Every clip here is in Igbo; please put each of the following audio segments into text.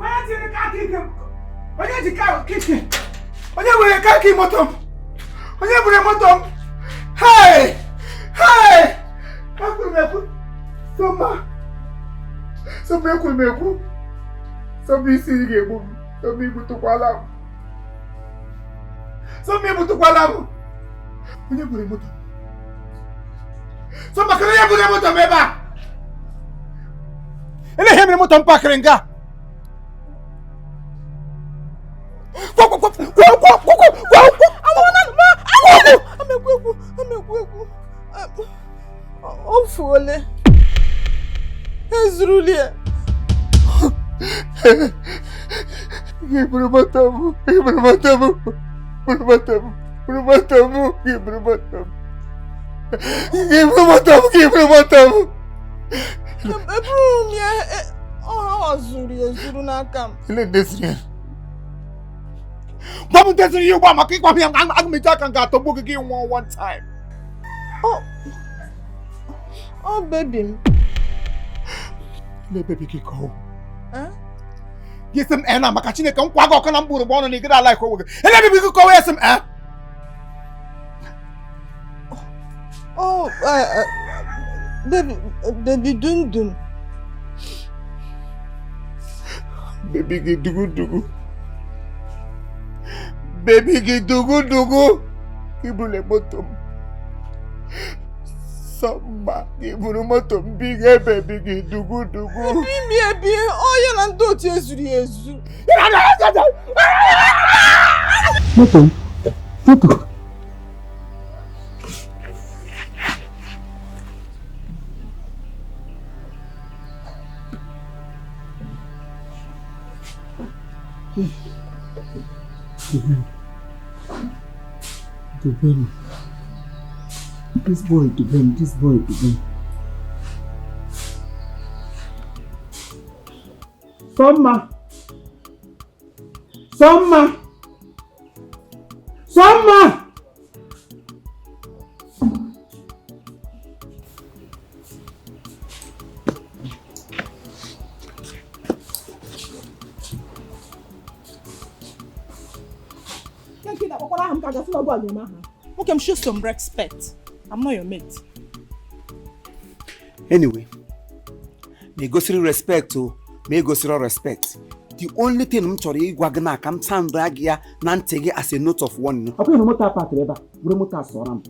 Onye tiri car key m? Onye ji car key? Onye were car key moto m? Onye buru moto m? Hey! Hey! Ekwuru m ekwu. Sọmma. Sọmma, ekwuru m ekwu. Sọmma, isi ga-egbu m. Sọmma, igbutukwala m. Sọmma, igbutukwala m. Onye buru moto m? Sọmma, kedu onye buru moto m ebe a? Ele ihe mere moto m pakịrị nga? Kwa kwa kwa kwa kwa kwa kwa kwa. Amekwu ekwu, amekwu ekwu. O fuole. Ezuruli ya. Gị buru moto m, gị buru moto m, buru moto m, buru moto m, gị buru moto m. Gị buru moto m, gị buru moto m. Eburu m ya, ọ ha zuru ya ezuru n'aka m. Ele ndị zuru ya. Gwa m ndị zuru ya ugbu a, maka ịgwa m ya, aga m eji aka m ga-atọgbu gị, gị nwụọ one time. Ọ baby m. Ele baby gị ka ọ? Eh? Gị sị m na maka Chineke nkwa gị ọkụ na mkpụrụ ọnụ na ị gịda ala onwe gị. Ele baby gị ka ọ? Ya sị m Oh, baby, baby dundun. Baby gị dugu dugu. Baby gị dugu dugu. Gị buru moto m. Sọmma, gị buru moto m biga baby gị dugu dugu. Ebi m ebi, ọ ya na ndị otu ezuru ya ezu. Moto m. Moto. Dubem. This boy Dubem, this boy Dubem. Sọmma. Sọmma. Sọmma. Nwoke m, show some respect. I'm not your mate. Anyway, ma egosiri respect o, ma egosiri respect, the only thing m chọrọ ịgwa gị na ka m sound gị ya na ntị gị as a note of warning. Ọ bụghị na moto a pakịrị ebe a, were moto a sọrọ m,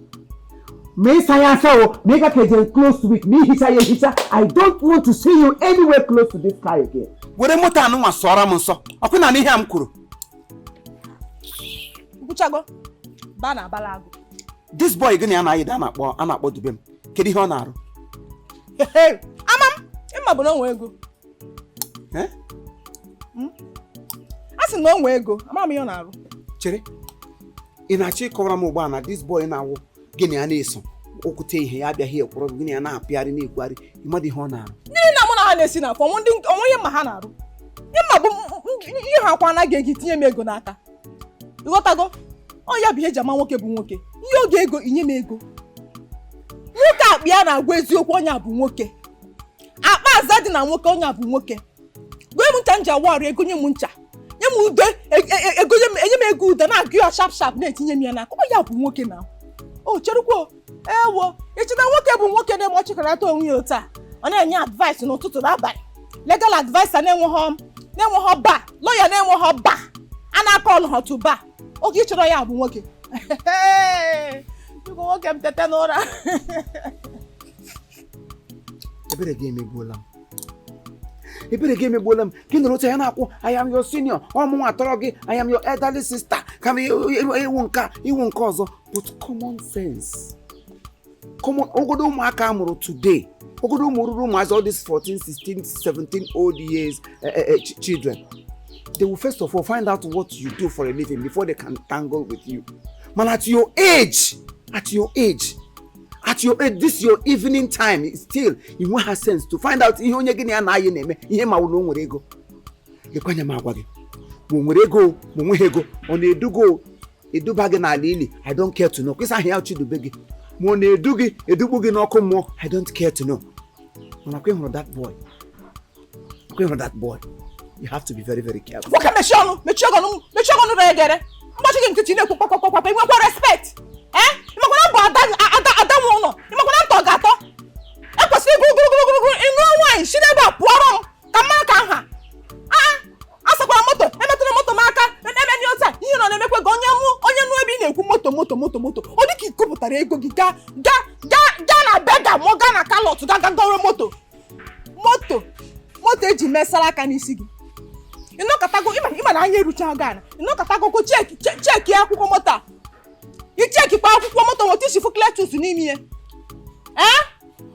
ma ịsa ya asa o, ma ị ga ka ejere close to it, ma ihicha ya ehicha. I don't want to see you anywhere close to this car again. Were moto anụnwa sọrọ m nsọ. Ọkụ na ihe a m kwuru. Nkwuchago ba na abala agụ. This boy gị na ya na-ayị a na-akpọ Dubem, kedu ihe ọ na-arụ? Ama m, ịma bụ na o nwee ego. Eh? A sị na o nwee ego, ama m ihe ọ na-arụ. Chere, ị na-achọ ịkọwara m ugbu a na this boy na-awụ gị na ya na-eso okwute ihe ya abịaghị ekwọrọ gị, gị na ya na-apịgharị na-ekwugharị, ịmadụ ihe ọ na-arụ? Ndị na mụ na ha na-esi na afọ ndị onwe ihe ma ha na-arụ, ihe ma bụ ihe ha akwa anaghị ego tinye m ego n'aka, ịghọtago? Ọ ya bụ ihe eji ama nwoke bụ nwoke. Ihe oge ego inye m ego, nwoke akpa ya na-agwa eziokwu, onye a bụ nwoke. Akpa aza dị na nwoke, onye a bụ nwoke. Gwa m ncha m ji awụ arụ, ego nye m ncha, nye m ude, ego nye m, enye m ego ude na-agụ ya sharp sharp, na-etinye m ya n'aka. Ọ ya bụ nwoke na o cherukwo ewo icheta nwoke bụ nwoke na-eme ọchịkọrọta onwe ya otu a, ọ na-enye advice n'ụtụtụ n'abalị, legal adviser na-enweghọ ba lawyer, na-enweghọ ba a na-akọ ọlụ ha to ba oge ịchọrọ ya bụ nwoke. Biko nwoke m, tete n'ụra. Ebere gị emegbuola m, ebere gị emegbuola m. Gị nọrọ otu ya na-akwụ, "I am your senior," ọmụnwa atọrọ gị, "I am your elderly sister," ka m iwu nke a, iwu nke ọzọ. But common sense, common ogodo ụmụaka a mụrụ today, ogodo ụmụ ruru ụmụazị, all these 14, 16, 17 old years children, they will first of all find out what you do for a living before they can tangle with you. Man, at your age, at your age, at your age, this your evening time, still you nwe ha sense to find out ihe onye gị na ya na-ayị na-eme, ihe ma wụ na o nwere ego. Lekwanya m agwa gị, ma o nwere ego, ma o nweghị ego, ọ na-edugo eduba gị n'ala ili, I don't care to know. Kwesị ahụ ya chidube gị, ma ọ na-edu gị edugbu gị n'ọkụ mmụọ, I don't care to know. Mana kwa hụrụ that boy, kwa hụrụ that boy, You have to be very, very careful. Nwoke, mechie ọnụ, mechie ọnụ, mechie ọnụ. Rere egere mgbachi gị nkịtị na-ekwu kpakpakpakpa. Inwekwa respect, ee. Ịmakwana bụ ada, ada, ada nwe ụlọ. Ịmakwana ntọ ga-atọ. Ekwesịrị gụrụgụrụgụrụgụrụ. Ịnụọ nwaanyị si n'ebe a pụọrọ m ka m mara ka nha a asakwara moto. Emetụla moto m aka. Eme ndị otu a ihe nọ na-emekwe gị. Onye mụ, onye nụ ebe ị na-ekwu moto, moto, moto, moto. Ọ dị ka ị kụpụtara ego gị gaa, gaa, gaa, gaa na Berger ma ọ gaa na car lot, gaa, gaa gọrọ moto, moto, moto eji mesara aka n'isi gị. Ịnọkọtago ịma na anya erucha gị ana. Ịnọkọtago ko check, check akwụkwọ moto a. Ichekikwa akwụkwọ moto, nweta isi fụ Cletus n'ime ya. Ee,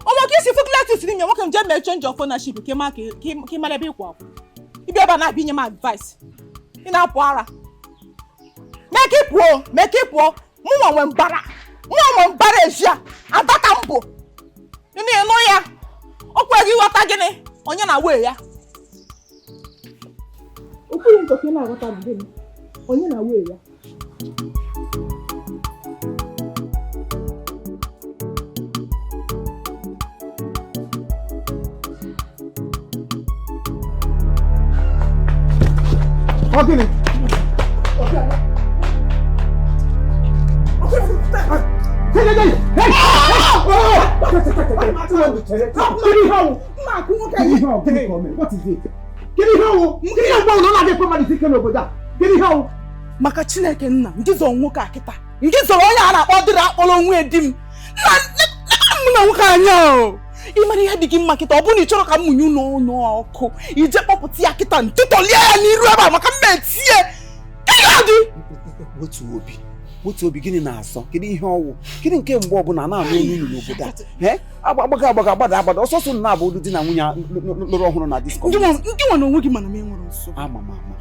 onwe ka isi fụ Cletus n'ime ya. Nwoke m, jee mee change of ownership ka ị mara ebe ịkwụ akwụ. Ịbịa ebe a na-abịa inye m advice, ị na-apụ ara. Mee ka ị pụọ, mee ka ị pụọ. Mụnwa nwe mbara, mụnwa nwe mbara ezi a. Ada ka m bụ. Ị na-ịnụ ya? O kweghị ịghọta. Gịnị? Onye na wee ya okwughị nke ka ị na-aghọta bụ gịnị? Onye na wee ya? Ọ gịnị? Hey, hey, hey! Hey! Oh! Kedu ihe ọwụ? Kedu ihe ọwụ? Gịnị ka o mere? What is it? Kedu ihe ọwụ? Kedu ihe mgbe ụlọ na-adịkwa mmadụ isi ike n'obodo a? Kedu ihe ọwụ? Maka Chineke nna, ndị zọrọ nwoke a kịta, ndị zọrọ onye a na-akpọ dịrị akpọrọ onwe di m nna m na nwoke anya o. Ị mara ihe dị gị mma kịta? Ọ bụrụ na ị chọrọ ka m mụnye ụlọ ụlọ ọkụ, ije kpọpụta ya kịta, ntụtọlie ya n'iru ebe a maka mma etinye ihe dị. Otu obi, otu obi, gịnị na-asọ? Kedu ihe ọwụ? Kedu nke mgbe ọbụla na-anụ olu unu n'obodo a? Ee, agbago, agbago, agbada, agbada, ọsọsọ unu na-abụ olu di na nwunye lụrụ ọhụrụ na disco. Ndị nwe na onwe gị, mana m enwere nsogbu. Ama m ama.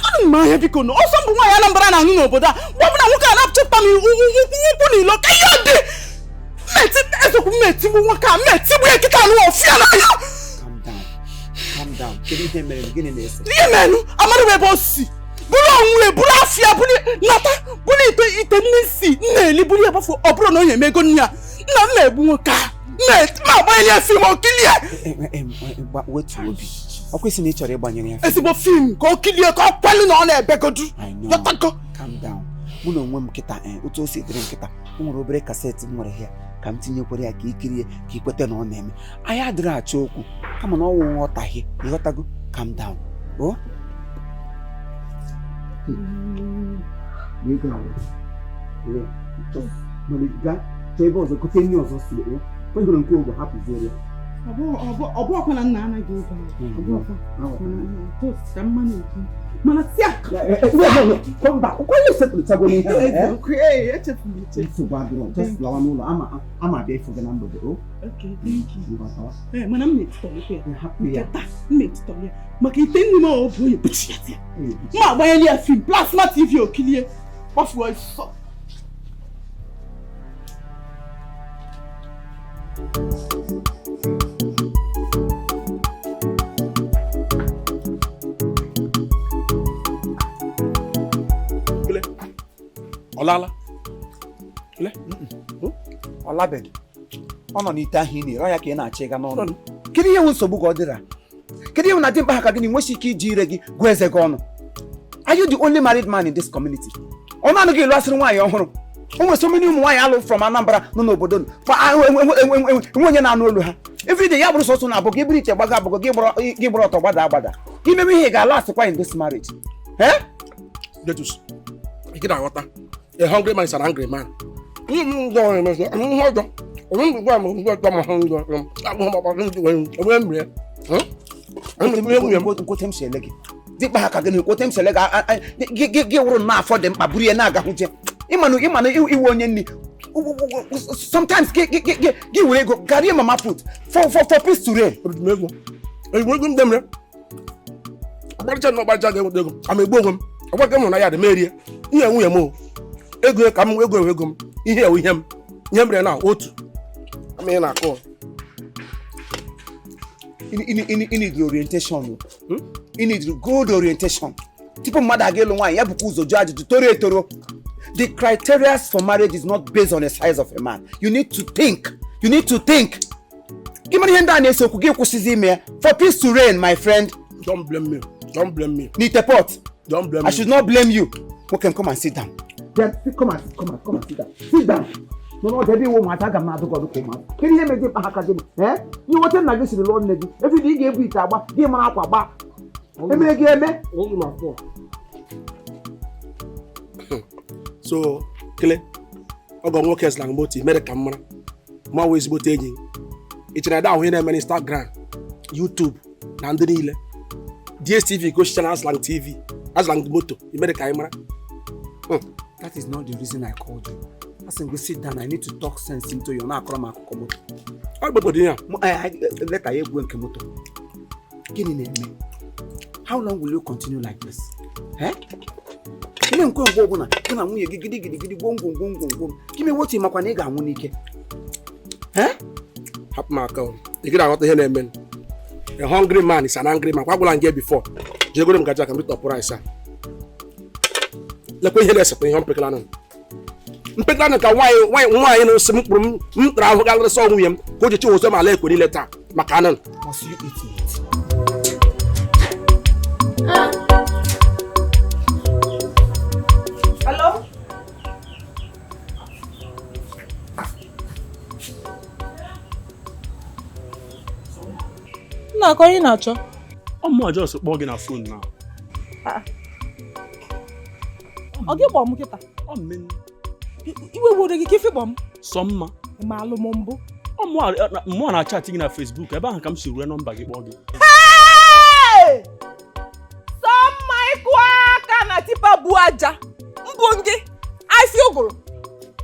Anụ m anya, biko. Na ọsọ mbụ nwaanyị Anambra na-anụ n'obodo a, mgbe ọbụla nwoke a na-achọpụta m ụkwụ n'ilo ka ihe dị mmeti eziokwu, mmetigbu nwoke a, mmetigbu ya kịta anụ ọfụ ya n'anya. Calm down, calm down. Kedu ihe mere? Gịnị na-ese? Ihe menụ, amara m ebe o si bụrụ onwe, bụrụ afịa, bụrụ nata, bụrụ ite, ite nne si nna eli, bụrụ ya gbafu. Ọ bụrụ na ọ na-eme ego nne ya, nna m na-egbu nwoke a, ma agbanye ya film okilie. Wetu obi. Ọ kwesị na ị chọrọ ịgbanyere ya film. Ezigbo film ka o kilie, ka ọ kwelu na ọ na-ebegodu. I know. Yọtago. Calm down. Mụ na onwe m kịta, otu o si dịrị nkịta, o nwere obere cassette m nwere ya ka m tinyekwere ya ka ị kirie, ka ị kweta na ọ na-eme. Anyị adịrị achọ okwu, kama na ọnwụ nghọtahie. Ịghọtago? Calm down o. Ego ahụ, mana gaa chọọ ebe ọzọ gote nri ọzọ si o kwe hụrụ nke ogbe hapụziere ya. Ọ bụ ọkwa na nna anaghị ego, ọ bụ ọkwa toast ka mma na-ekwu, mana si a. Come back. Onye setụlụchago n'ihe a, eh? Eziokwu, ee, echefuru m echefu. Nsogbu adịrọ, just lawa n'ụlọ. Ama abịa ịfụ gị na mgbede o. Okay, thank you. Ngwa, tawa. Ee, mana m na-etitọlikwa ya. Hapụ ya. Nke taa m na-etitọli ya maka ite nri m ọ bụ onye buchi ya tia. M agbanyela ya film plasma TV okilie gbafuo ọsọ. Kule. Ọ laala? Kule. Ọ labeghị. Ọ nọ n'ite ahụ ị na-ere ọ ya ka ị na-achọ ịga n'ọnụ. Kedu ihe nwe nsogbu gị? Ọ dịra, kedu ihe nwe na dimkpa ha ka gị na nwesi ike iji ire gị gụọ eze gị ọnụ? Are you the only married man in this community? Ọ naanị gị lụ asịrị nwaanyị ọhụrụ. O nwere so many ụmụ nwaanyị alụ from Anambra nọ n'obodo nụ. Fa enwe onye na-anụ olu ha everyday. Ya bụrụ sọsọ na abụọ gị bụrụ iche gbago abụgo gị gbara ọtọ gbada agbada, gị mewe ihe ị ga-ala asịkwa in this marriage, eh? Jetus. Ị na-aghọta. A hungry man is an angry man. Ihe ọjọọ. Nkwete m si ele gị dịkpa ha ka gị na-ekwote m si ele gị gị gị wụrụ nnọọ afọ dị mkpa buru ya na-agahụje. Ịmanụ iwe onye nni sometimes gị gị gị gị were ego garie mama put for peace to reign. Ego ego ndị mere ọgbarịcha na ọgbarịcha ga-enweta ego ama egbu onwe m ọgwa ka m hụrụ na ya dị merie ihe nwunye m o ego ka m ego ewe ego m ihe ewe ihe m ihe mere na otu ama ihe na-akụ. You need orientation o. You need good orientation tupu mmadụ aga ịlụ nwaanyị. Ya bụkwa ụzọ jụọ ajụjụ toro etoro. The criteria for marriage is not based on the size of a man. You need to think, you need to think. Gị mara ihe ndị a na-ese okwu gị, kwụsịzi ime ya for peace to reign, my friend. Don't blame me. Don't blame me. N'ite pot. Don't blame I me. should not blame you. Nwoke m, come and sit down. Then, come and come and come and sit down. Sit down. Nọ n'ọdụ ebe iwu ụmụaka, aga m na-adụ gị ọdụ ka ụmụaka. Kedu ihe mere gị mkpa aka gị? Ee? Ihe nwoke nna gị siri lụọ nne gị. Efi na ị ga-ebu ite agba, gị mara akwa gba. Emere gị eme? So kele ọgọ nwoke slang moto mere ka m mara ma wee ezigbote enyi ị chere ada ahụ ihe na-eme na Instagram, YouTube na ndị niile DSTV ka ochicha na Aslang TV, Aslang moto mere ka anyị mara. That is not the reason I called you. Asị m gị sit down, I need to talk sense into you. Na-akọrọ m akụkọ moto. Ọ gbogbo dị ya. Leta ya egwu nke moto. Gịnị na-eme? How long will you continue like this? Eh? Ihe nkwe ngwa ọbụla gị na nwunye gị gidi gidi gidi gwom gwom gwom gwom gwom. Gị mewe otu makwa na ị ga-anwụ n'ike. Eh? Hapụ m aka o. Ị gịrị aghọta ihe na-eme. A hungry man is an angry man. Kwa gwara m gị before. Jegoro m gaji aka m ritọpụ rice a. Lekwa ihe na-esekwa ihe mpekele anụ. Mpekele anụ ka nwaanyị nwaanyị na-esi m kpụrụ m tara ahụ galịrịsị nwunye m ka o ji chiwozo m ala ekwe niile taa maka anụ. Must you eat meat? Hello? Nna akọ ihe na-achọ. Ọ mụ just kpọọ gị na phone na. Ọ gị kpọọ m kịta? Ọ mme. Iwe were gị ka ife kpọọ m? Sọ mma. Ma alụ m mbụ. Ọ mụ na-achat gị na Facebook, ebe ahụ ka m si rue nọmba gị kpọọ gị. Hey! Sọ mma ịkụ aka na tipa bu aja. Mbụ gị, afị ụgụrụ.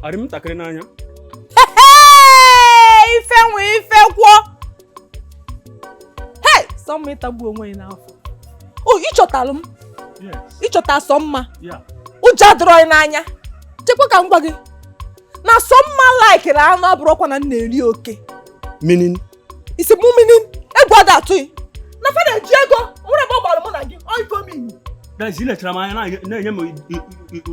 Arị m ntakịrị n'anya. Hey! Ife nwe ife kwọ. Hey! Sọ mma ịtagbu onwe ya n'afọ. O, ịchọtalụ m. Yes. Ịchọta sọ mma. Yeah. Ụjọ adịrọ anyị n'anya. Chekwa ka m gwa gị na sọ mma laikiri anụ abụrụkwa na m na-eri oke. Meaning? Isi mụ meaning egwu ada atụghị. Na fa na-eji ego nwere mgbe ọ gbara mụ na gị ọ ife omimi. That is, ilechara m anya na-enye m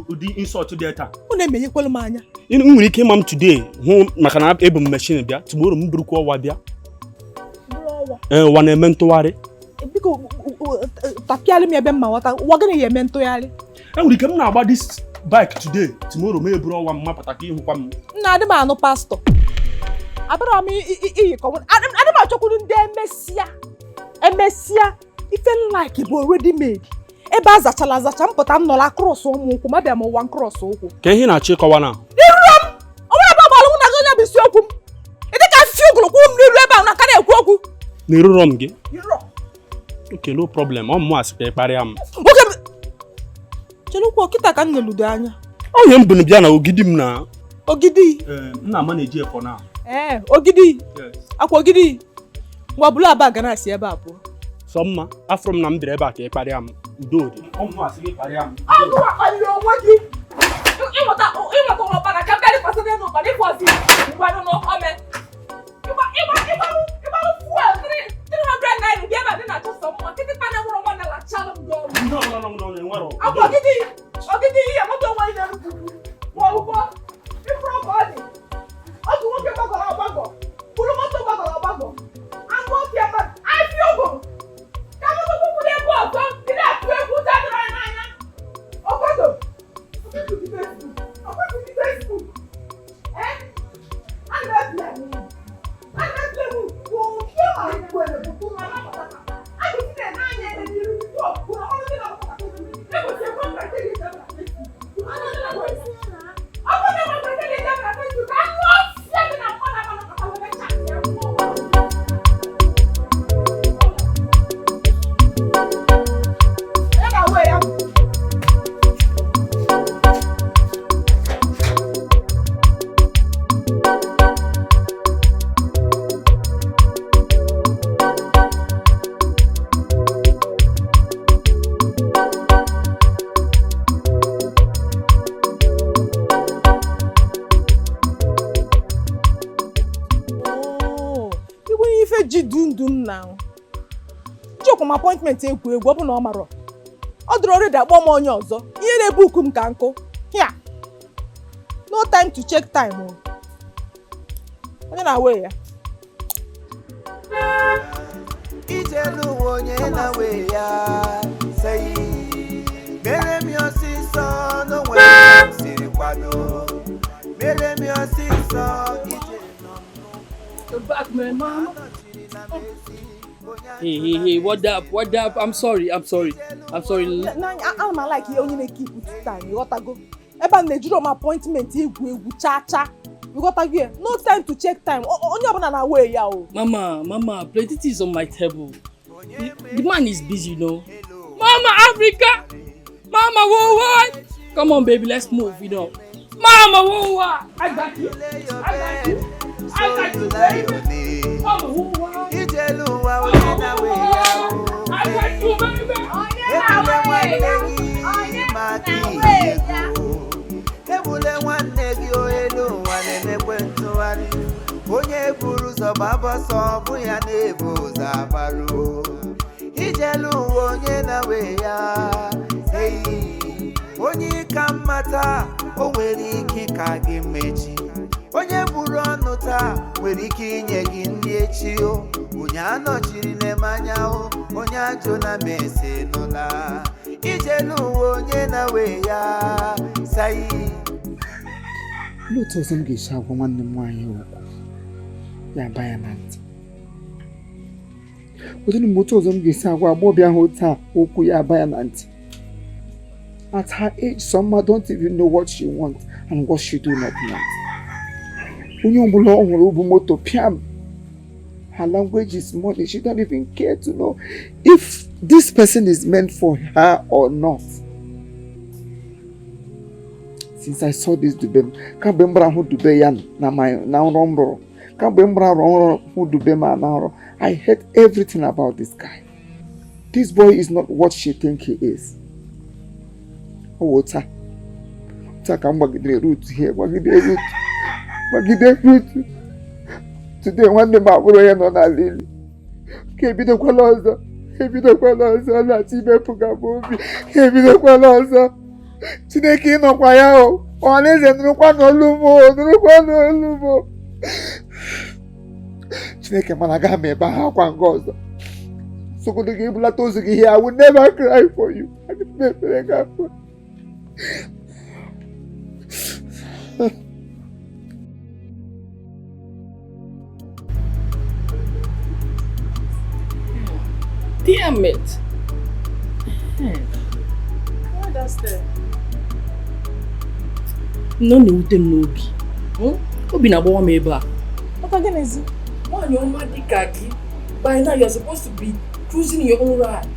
ụdị insult dị taa. Unu emenyekwala m anya. M nwere ike ịma m today hụ maka na ebu m machine bịa, tomorrow m burukwa ọwa bịa. Ee, ụwa na-eme ntụgharị. Biko tapịalị m ebe m ma ghọta ụwa gịnị ya eme ntụgharị. Enwere ike m na-agba this bike today, tomorrow m eburu ọwa m mapụta ka ịhụkwa m. Nna adị m anụ pastọ. Abịara m iyikọ adị m achọkwuru ndị emesịa. Emesịa ife like bụ already made. Ebe a zachala azacha mpụta m nọrọ akrọs ụmụ ụkwụ ma bịa m ụwa nkrọs ụkwụ. Ka ihe na-achọ ịkọwa na Iru m! O nwere ebe ọ gbara mụ na gị onye bụ isiokwu m. Ị dị ka afịfịa ụgụrụ kwụ m n'iru ebe a na aka na-ekwu okwu. Na erurọ m gị? Irọ. Okay, no problem. Ọ mụ asị ka ị kparịa m. Nwoke m chere ụkwụ kịta ka m na-eludo anya. Onye m bụ bịa na ogidi m na Ogidi. M na-ama na-eji efọ na. Ee, ogidi. Akwa ogidi. Ngwa bulu aba ga na-asị ebe a pụọ. Sọ mma, afọ m na m bịara ebe a ka ị kparịa m. Udo dị. Ọ mụ asị gị kparịa m. Ọ gụwa kparịrị onwe gị. Ịnweta ụkpana ka bịa dịkwasị n'elu ụkpana ịkwọzi ngwanụ n'ome. Ịgbarụ fuel 300 naira bịa ebe a dị na-achọ sọ mma. Kịtịkpa na nwụrụ nwa na-alachalụ m gị ọrụ. Akwa ogidi. Ogidi ihe moto nwa ị na-erukwu. Kwụọ ụgwọ. Ịfụrụ ka ọ dị. Otu nwoke gbagọrọ agbagọ. Bụrụ moto gbagọrọ agbagọ. Anụ ọfịa mmadụ. Afịa ụgụrụ. Ka moto kwụkwụrụ egwu ọzọ. Ị na-atụ egwu ụjọ adịrọ ya n'anya. Ọkwado. Ọkwado dị Facebook. Eh? A na-ebi ya n'ihu. A na-ebi ya n'ihu. Kwụọ ma ikwere bụ kwụọ ma napụta. A ga-esi na-anya ebe n'iru. Kwụọ kwụọ ọrụ dị na ọkụkọ. Ekwesịrị ekwe mkparịta gị na Facebook. A na-ekwe. Ọ bụrụ na enwe mkparịta gị na Facebook, anụ ọfịa dị na mmadụ ama nakọta wee chatị ya kwụọ. Ya na wee ya. Igwe ife ji dundum na jikwa m apọịntmentị egwu egwu ọ bụ na ọ marọ ọ dụrụ ọrịda akpọ m onye ọzọ ihe na-ebu uku m ka nkụ hia no time to check time o onye na-awe ya Ijelu onye na-awe ya. that, man, mama. Hey, hey, hey, what up? What up? I'm sorry, I'm sorry. I'm sorry. N'anya, ana m like ihe onye na-ekeep to time, ịghọtago? Ebe a na-ejiro m appointment egwu egwu cha cha. Ịghọtago ya? No time to check time. Onye ọbụla na-awe ya o. Mama, mama, plenty things on my table. The man is busy, you know. Mama Africa! Mama worldwide! Come on, baby, let's move, you know. Mama worldwide! I got you. I got you. I got you, baby. Mama worldwide! I got you, baby. Ebule nwanne gị elu ụwa na-emekwe ntụgharị onye buru ụzọ gbaba ọsọ ọ bụ ya na-ebu ụzọ agbaruo ijelu ụwa onye na-we ya eyi onye ka mma taa o nwere ike ka gị mechi onye buru ọnụ taa nwere ike inye gị nri echi o onye anọchiri na-eme anya o onye ajụ na mese nụla ijelu ụwa onye na-we ya sayi. Olee otu ọzọ m ga-esi agwa nwanne m nwaanyị okwu ya ba ya na ntị? Ụdịrị m otu ọzọ m ga-esi agwa agbọghọbịa ahụ taa okwu ya aba ya na ntị? At her age, some don't even know what she wants and what she do not want. Onye ọbụla ọ hụrụ bụ moto pịam. Her language is money. She don't even care to know if this person is meant for her or not. Since I saw this Dube, kamgbe m gbara hụ Dube ya na na nrọ m rọrọ, kamgbe m gbara nrọ hụ Dube ma na nrọ, I hate everything about this guy. This boy is not what she think he is. Ọ wụ taa taa ka m gbagidere root here, gbagide root, gbagide root. Today nwanne m abụrụ onye nọ n'ala ili. Ka ebidokwala ọzọ, ebidokwala ọzọ, ọ na-achọ imepụga m obi, ka ebidokwala ọzọ. Chineke ịnọkwa ya o, ọhaneze nụrụkwa n'olu m o, nụrụkwa n'olu m o. Chineke mana agaghị m ebe ahụ akwa nga ọzọ. Sogodo gị ebulata ozu gị here, I will never cry for you. Aga m ekpere gị akwa. Damn it. Why that stare? Nọ na-ewute m n'obi. Obi na-agbawa m ebe a. Maka gịnịzi? Nwaanyị ọma dị ka gị, by now you're supposed to be cruising your own ride.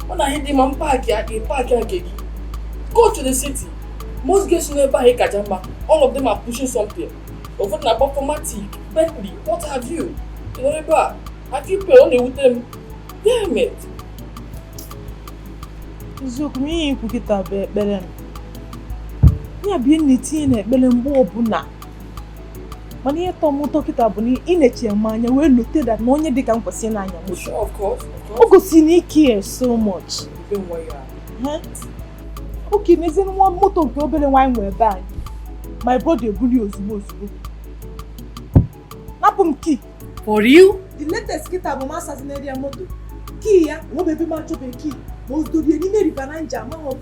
Ọ na ihe dị ma m paakị aka paakị aka gị. Go to the city. Most girls nọ ebe ahụ kacha mma. All of them are pushing something. Ụfọdụ na-akpọ 4MATIC, Bentley, what have you. Ị nọ ebe a, I feel pain, ọ na-ewute m. Damn it. Eziokwu m, ihe ikwu kịta bụ ekpere m. Ya bụ ihe m na-etinye n'ekpere mgbe ọbụla. Mana ihe tọọ m ụtọ kịta bụ na ị na-eche m anya wee lote that na onye dị ka m kwesịrị na-anya moto. Sure, of course, of O course. gosi na ị care so much. Ebe nwa ya. Oke n'ezie nwa moto nke obere nwaanyị nwe ebe anyị. My brother ebuli ozugbo ozugbo. Napụ m key. For real? The latest kịta bụ m ya moto. Key ya, nwebe ebe m achọbe key. Ma o dorie n'ime River Niger, amaghị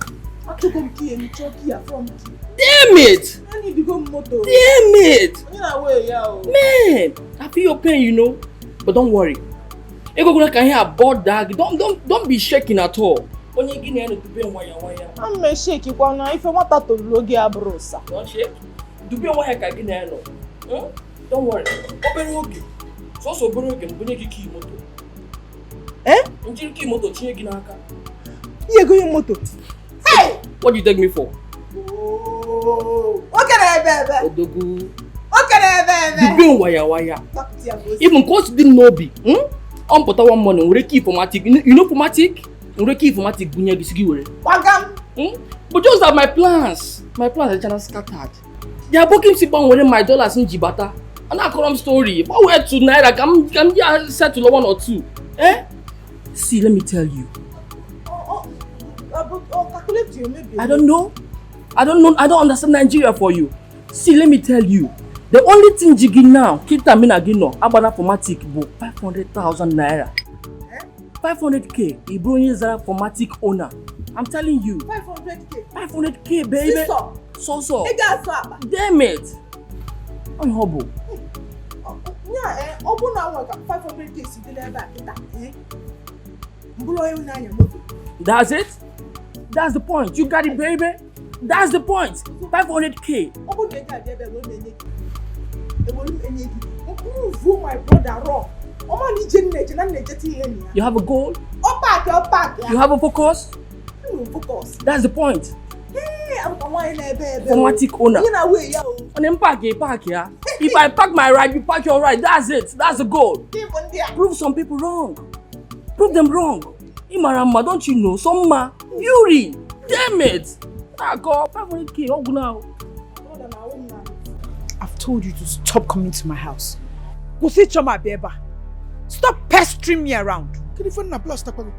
achọgo m key emichọọ key afọ m key. Damn it! Naanị ibigo m moto. Damn it! Onye na-awe ya o. Man, I feel your pain, you know. But don't worry. Ego gonna can hear about that. Don't be shaking at all. Onye gị na ya na-edube nwa ya nwa ya. Ana m esheki kwa na ife nwata toruru oge abụrụ ụsa. Don't shake. Dube nwa ya ka gị na ya nọ. Don't worry. Obere oge. Sọsọ obere oge m bunye gị kii moto. Eh? M jiri kii moto tinye gị n'aka. Ihe ego moto. What do you take me for? Nwoke na-ebe ebe. Odogwu. Nwoke na-ebe ebe. Dube nwa ya nwa ya. Gbapụta ya ka o si. Even ka o si dị m n'obi, ọ mpụta one morning were key 4MATIC. You know 4MATIC? Were key 4MATIC bunye gị si gị were. Gbaga m. But just that my plans are just scattered. They are booking si gbanwere my dollars m ji bata. A na-akọrọ m story. Gbanwee to naira ka m ya settle one or two. Eh? See, let me tell you. Calculate you maybe. I don't know. I don't understand Nigeria for you. See, let me tell you. The only thing jigi now, kita mina gị nọ, agbara 4MATIC bụ 500,000 naira. 500K, ị bụrụ onye zara 4MATIC owner. I'm telling you. 500K. 500K, baby. Sisọ. Sọsọ. Ị ga-asụ akpa. Damn it. Onye ọ bụ? Nya ọ bụ na nwe ka 500k si dị n'ebe a kịta mbụrụ onye na-anya moto. That's it. That's the point. You got it, baby. That's the point. 500k. Ọ bụrụ na ego a dị ebe wee na-enye gị. Ewere m enye gị. Prove my brother wrong. Ọma na ije nna eje na nna ejeta ihe na ya. You have a goal. Ọ paakị ọ paakị ya. You have a focus. Enwere m focus. That's the point. Ee, abụkwa nwaanyị na-ebe ebe. Formatic owner. Ihe na-awe ya o. On them park, you park yeah. If I park my ride, you park your ride. That's it. That's the goal. Gị bụ ndị a. Prove some people wrong. Prove them wrong. Imarama, don't you know? Some ma beauty. Damn it. I got 500k. Oh now. Brother na-awụ m na. I've told you to stop coming to my house. Kwụsị ịchọ m abịa ebe a. Stop pestering me around. Kedu ife na plasta kwa gị?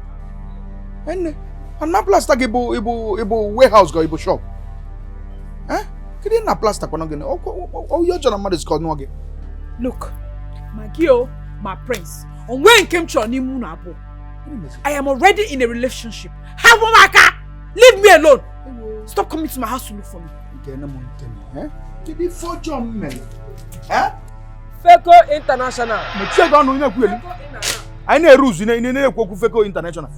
Enne, ana plasta gị bụ ịbụ ịbụ warehouse gị ịbụ shop. Eh? Kedu na plasta kwa gị? Ọ ihe ọjọọ na mmadụ zikọ nụọ gị. Look, ma gị o, ma Prince, o nwee nke m chọrọ n'ime unu abụọ. I am already in a relationship. Hapụ m aka! Leave me alone! Stop coming to my house to look for me. Nke na m ntị, eh? Kedu ife ọjọọ m mere? Eh? Feco International. Mechie gị ọnụ onye ekwu elu. Anyị na-eru uzu na na-ekwu okwu Feco International.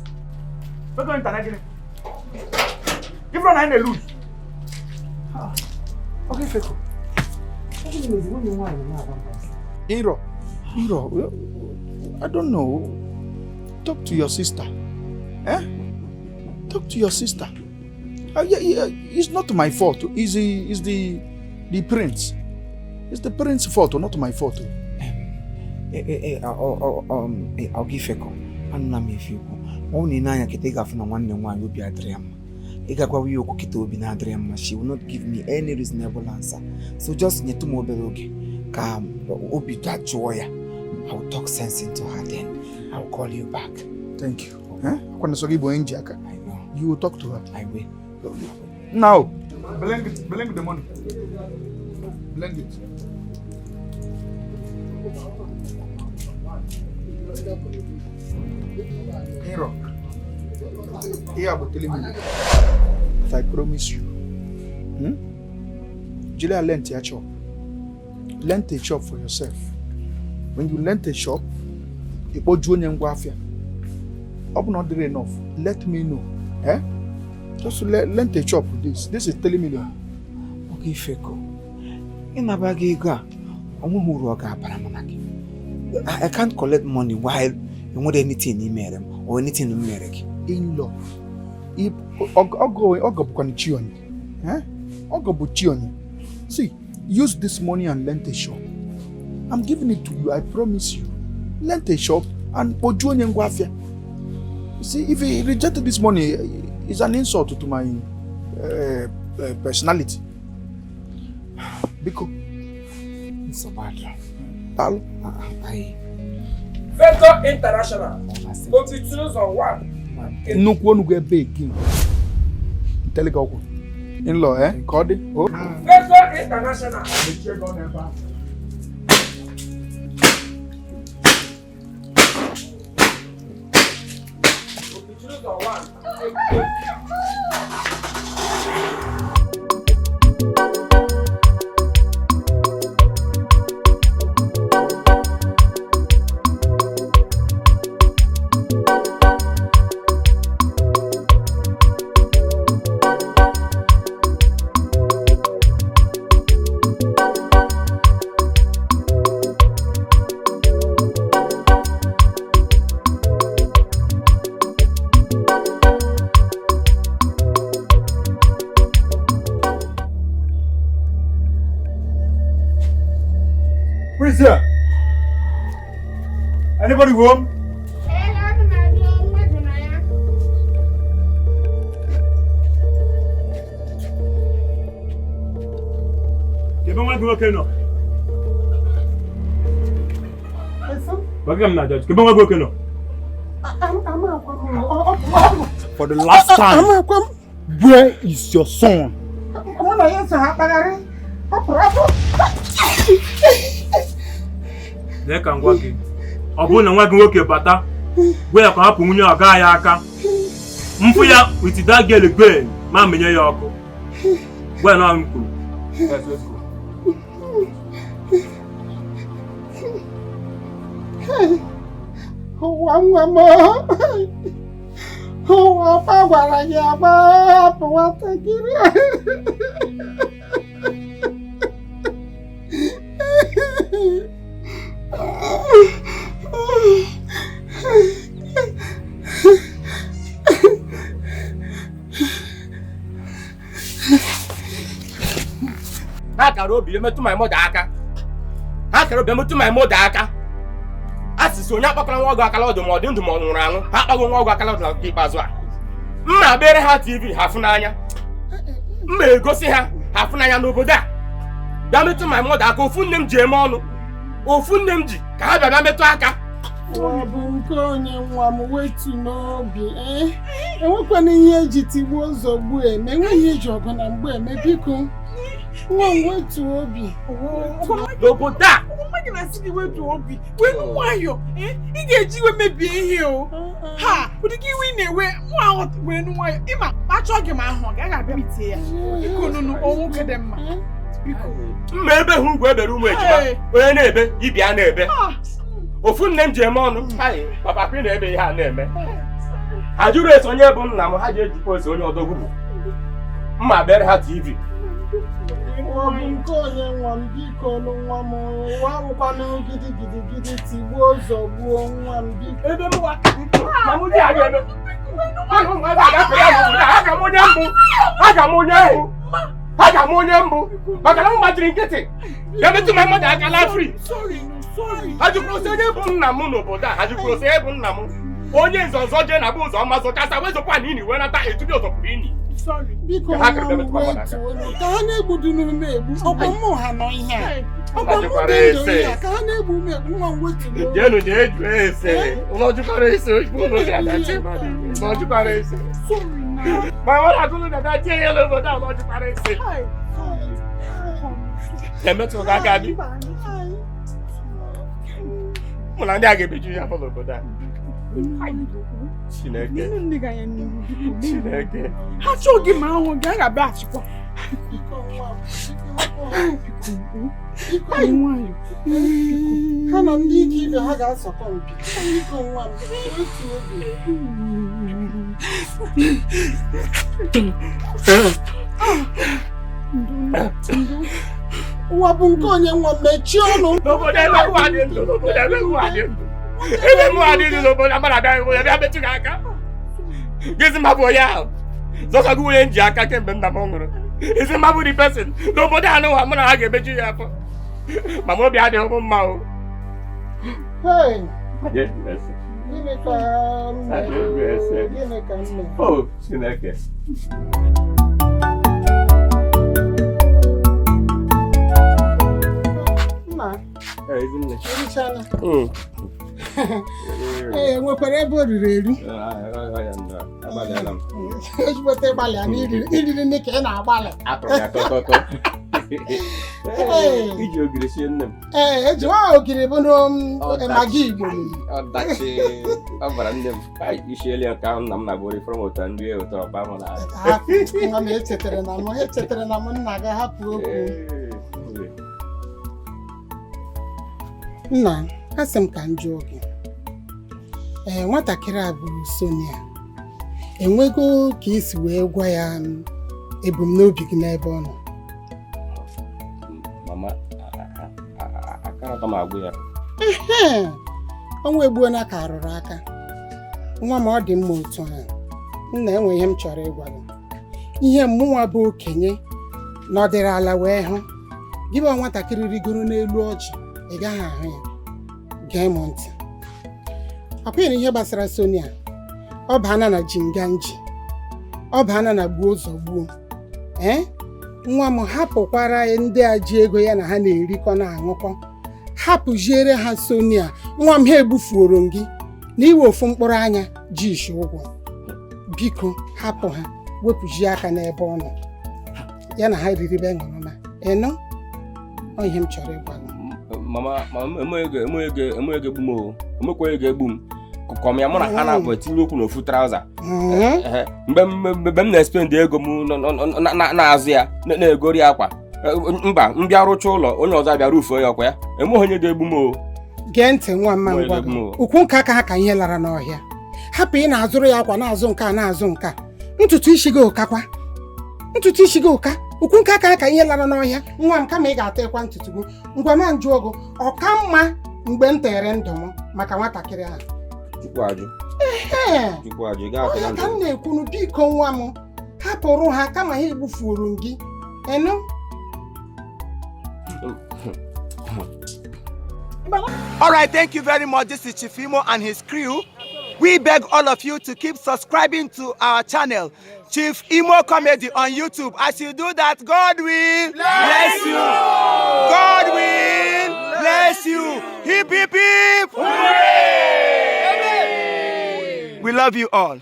Feco International. Ifro na anyị na-elu uzu. Okay, Feco. Iro, Iro, I don't know. Talk to your sister. Eh? Talk to your sister. Yeah, yeah, it's not my fault. It's the prince. It's the prince's fault, not my fault. Ọ gị Feco, anụla m ife ikwu. Ọ na ị na-anya kịta ị ga-afụ na nwanne m nwaanyị obi adịrị ya mma. Ị ga-agwawa ya okwu kịta obi na-adịrị ya mma. She will not give me any reasonable answer. So just nyetụ m obere oge ka obi dajụọ ya. I will talk sense into her then. I will call you back. Thank you. Eh? Akwana sọ gị bụ onye nji aka. I know. You will talk to her. I will. Now, blend it, blend the money. Blend it. Hero, here bụ 3 million. If I promise you, Julia, lent a shop. Lent a shop for yourself. When you lent a shop, ikpoju onye ngwa afịa. Ọ bụ na ọ dịrị enough, let me know. Eh? Just lent a shop with this. This is 3 million. Okay, Feco. Ịnaba gị ego a, ọ nweghị uru ọ ga-abara mụ na gị. I can't collect money while enwere anything ị mere m or anything m mere gị. In-law. Ọgọ bụkwa chi onye. Eh? Ọgọ bụ chi onye. See, use this money and lent a shop. I'm giving it to you, I promise you. Lent a shop and kpojuo onye ngwa afịa. You see, if he rejected this money, it's an insult to my personality. Biko. Nsogbu adịrọ. Daalụ. Feco International. Obi ụzọ 1. Nnukwu onugbu ebe again. Ntele gị ọgwụ. In-law, eh? Ka ọ dị. Oh. Feco International. Mechie gị ọnụ ebe ahụ. Obi ụzọ 1. Who is here? Anybody home? Ebe nwa gị nwoke nọ? Gwa m na judge. Ebe nwa gị nwoke nọ? For the last time, where is your son? Lee ka m gwa gị, ọ bụrụ na nwa gị nwoke bata, gwa ya ka ọ hapụ nwunye ọga ya aka. Mfụ ya with that girl again, ma menye ya ọkụ. Gwa ya na m kwuru. Yes, let's go. Ụwa nwa m, ụwa ọkpa gwara gị agba, hapụ nwatakịrị a. Ha kara obi emetụ my mother aka. Ha kara obi emetụ my mother aka. A sị onye akpakọrọ nwa ọgụ akala ọdụ ma ọ dị ndụ ma ọ nwụrụ anwụ. Ha akpago nwa ọgụ akala ọdụ na nke ikpeazụ a. Mma bere ha TV ha fụ n'anya. Mma egosi ha ha fụ n'anya n'obodo a. Bịa metụ my mother aka, ofu nne m ji eme ọnụ. Ofu nne m ji ka ha bịa bịa metụ aka. Ọ bụ nke onye nwa m, wetu n'obi. Enwekwana ihe eji tigbuo ụzọ gbuo eme, enweghị ihe eji ọgụ na mgbe eme, biko nwa m wetu obi. N'obodo a mmadụ na-asị gị wetu obi, wee nwayọ, ị ga-eji iwe mebie ihe o. Ha ụdị gị iwe ị na-ewe nwa ahụ, wee nwayọ, ịma achọ gị ma ahụ gị a ga-abịa itie ya. Biko nụnụ, nwoke dị mma, biko. Mma ebe ha ugwu ebere ụmụ ejima, onye na-ebe ibia na-ebe. Ofu nne m ji eme ọnụ, papa kwi na-ebe ihe a na-eme. Ha jụrụ ese onye bụ nna m, ha ji ejikwa ese onye ọdọgwu bụ. Mma bere ha TV. Ọ bụ nke onye nwa m, biko nụ nwa m, ụwa awụkwana gidi gidi gidi tigbuo ụzọ gbuo nwa m, biko. Ebe m wa ma mụ dị aga eme. Aga m onye mbụ, aga m onye mbụ, aga m onye mbụ, maka na m gbajiri nkịtị. Ya metụ ma mmadụ aka laa free. Ha jụkwuru sị onye bụ nna m n'obodo a, ha jụkwuru sị onye bụ nna m. Onye nzọzọ jee na bụ ụzọ ọma zọchasa wezụkwa na ini wee nata etubi ụzọ pụrụ ini. Biko nwa m wetuo ka ha na-egbu dị n'ume egbu, ọkwa mmụ ha nọ ihe a. Ọkwa mmụ dị ndụ ihe a, ka ha na-egbu ume egbu, nwa m wetuo. Jenu jee jụọ ese. Ụlọ jụkwara ese, ụlọ ji adachi mmadụ. Ụlọ jụkwara ese. Ma ọ na-agụlụ dada tie ya n'obodo a, ụlọ jụkwara ese. Emetụrụ gị aka gị. Mụ na ndị a ga-emeju ya afọ n'obodo a. Chineke. Chineke. Ha chọọ gị ma ahụ gị, a ga-abịa achịkwa. Ha na ndị ike ibe ha ga-asọkọ mpi. Biko nwa m, wetu obi. Ụwa bụ nke onye nwa m, mechie ọnụ. N'obodo ebe nwa dị ndụ, n'obodo ebe nwa dị ndụ. Ebe mụ adị ndụ n'obodo amara abịa ya bịa metụ gị aka. Gịzi mma bụ onye ahụ. Zọsọ gị onye nji aka kemgbe nna m nwụrụ. Ezi mma bụ the person n'obodo a n'ụwa mụ na ha ga-emeju ya afọ. Ma m obi adịghị m mma o. Hey, gịnị ka m mere? Gịnị ka m mere? Oh, Chineke. Nna, erichala. Ee, nwekwara ebe o riri eru. Ezigbote ịgbalị na iriri nne ka ị na-agbalị. Iji ogiri sie nne m. Ee, eji nwa ogiri bụ magi Igbo. Ọdachi ọ gwara nne m isieli nke ahụ nna m na-abụrụ ifere m ụtọ ndị ụtọ ọkpa m na. Nwa m echetara na m echetara na m nna gị, hapụ okwu. Nna, asị m ka m jụọ gị. Ee, nwatakịrị a bụ Sonia. Enwego ka isi wee gwa ya ebumnobi gị n'ebe ọ nọ? Mama, akara m agwụ ya. Ee, ọnwa egbuola ka arụrụ aka. Nwa m, ọ dị mma otu ahụ. Nna, enwe ihe m chọrọ ịgwa gị. Ihe mụnwa bụ okenye nọdịrị ala wee hụ. Gị bụ nwatakịrị rigoro n'elu ọjị, ị gaghị ahụ ya. Gee m ntị. Akwụghị ihe gbasara Sonia. Ọ baana na jinganji, ọ baana na gbuo ụzọ gbuo. Ee, nwa m, hapụkwara ndị a ji ego ya na ha na-erikọ na-aṅụkọ. Hapụziere ha Sonia. Nwa m, ha egbufuoro m gị na iwe ofu mkpụrụ anya ji isi ụgwọ. Biko hapụ ha, wepụzie aka n'ebe ọ nọ. Ya na ha riribe ṅụrụma. Ịnụ? Ọ ihe m chọrọ ịgwa gị. Mama, enweghị egbu m o. Enwekwa ego egbu m. Kọm ya mụ na ha na-abụ etinye okwu n'ofu trauza. Mgbe m na-espend ego m na-azụ ya, na-egori akwa. Mba, m bịa rụcha ụlọ, onye ọzọ abịa rufuo ya ọkwa ya. Enweghị onye ga-egbu m o. Gee ntị nwa mma, ngwa gị. Ukwu nka aka ha ka ihe lara n'ọhịa. Hapụ ị na-azụrụ ya akwa, na-azụ nke a, na-azụ nke a. Ntutu isi gị ụkakwa, ntutu isi gị ụka. Ukwu nka aka ha ka ihe lara n'ọhịa, nwa m. Kama ị ga-ata ịkwa ntutu gị, ngwa ma njụ ogo ọ ka mma mgbe m tere ndụ m maka nwatakịrị ahụ. Chukwu ajụ. Ee. Chukwu ajụ, ị gaghị Onye atara ka ndụ. M na-ekwunu, biko nwa m, hapụrụ ha kama ha egbufuru m gị enu. All right, thank you very much. This is Chief Imo and his crew. We beg all of you to keep subscribing to our channel, Chief Imo Comedy on YouTube. As you do that, God will bless you. God will bless you. Hip, hip, hip. Hooray! We love you all.